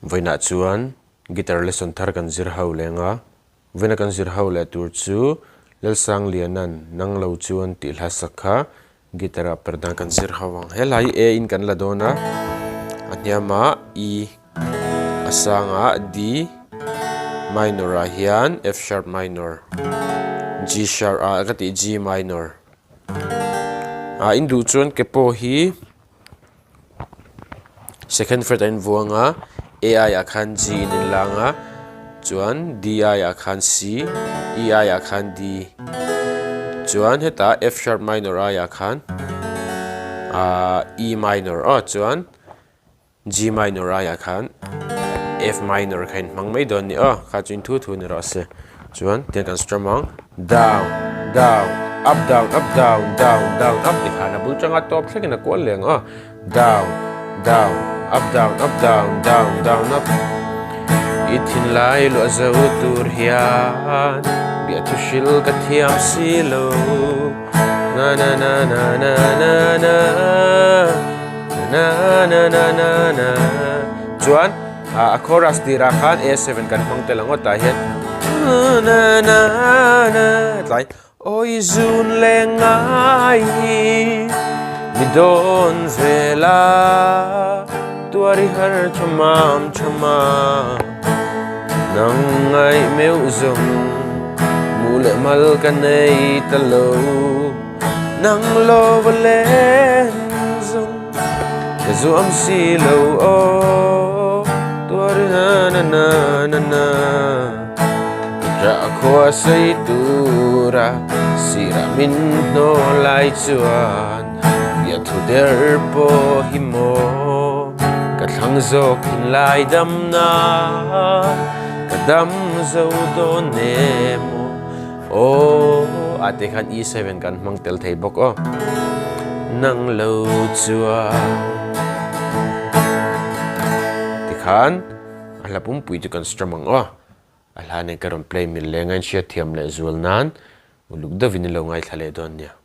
Vawiinah chuan guitar lesson thar kan zir ho leng a, vawiina kan zir ho leh tur chu Lalsangliana'n Nang Lo Chuan tih hla sak kha guitar ah per dan kan zir ho ang. He hla hi A in kan la dawn a, a hniamah E, a sangah D, minor ah hian F sharp minor, G sharp ah ka tih G minor. Ah in duh chuan ke pawh hi. Second fret a invuang a A aiah khan G in inlang a chuan D aiah khan C E aiah khan D chuan hetah F sharp minor aiah khan ahh E minor aw chuan G minor aiah khan F minor kha inhmang mai dawn a ni aw kha chu in thu thu ni rawh se chuan tiang kan strum ang down down up down up down down down up ti khan a bul tanga tawp thlengin a kual leh ang aw down down up down up down down down up i thinlai luah zo tur hian biahthu hril ka thiam si lo na na na na na na na na na na na na chuan A chorus tirah khan A7 kan hmang tel ang aw tah hian na na na tlai awi zun leh ngai hi mi dawn vela tuar i har tha mam tha ma nang ngaih meuh zawng mu leh mal ka nei ta lo nang lo va len zawng. Ka zuam si lo aw tuar na na na na na Ka khua sei tura sirah min hnaw lai chuan Bia thu der pawh hi maw Ka thlang zawk thin lai dam na Ka dam zo dawn em aw Aw a te khan E7 kan hmang tel thei bawk aw. Nang lo chuan tikhan a hla pumpui chu kan strum ang aw. A hla nen ka rawn play mil leng a inhriat thiam leh zual nan uluk deuhin i lo ngaithla leh dawn nia.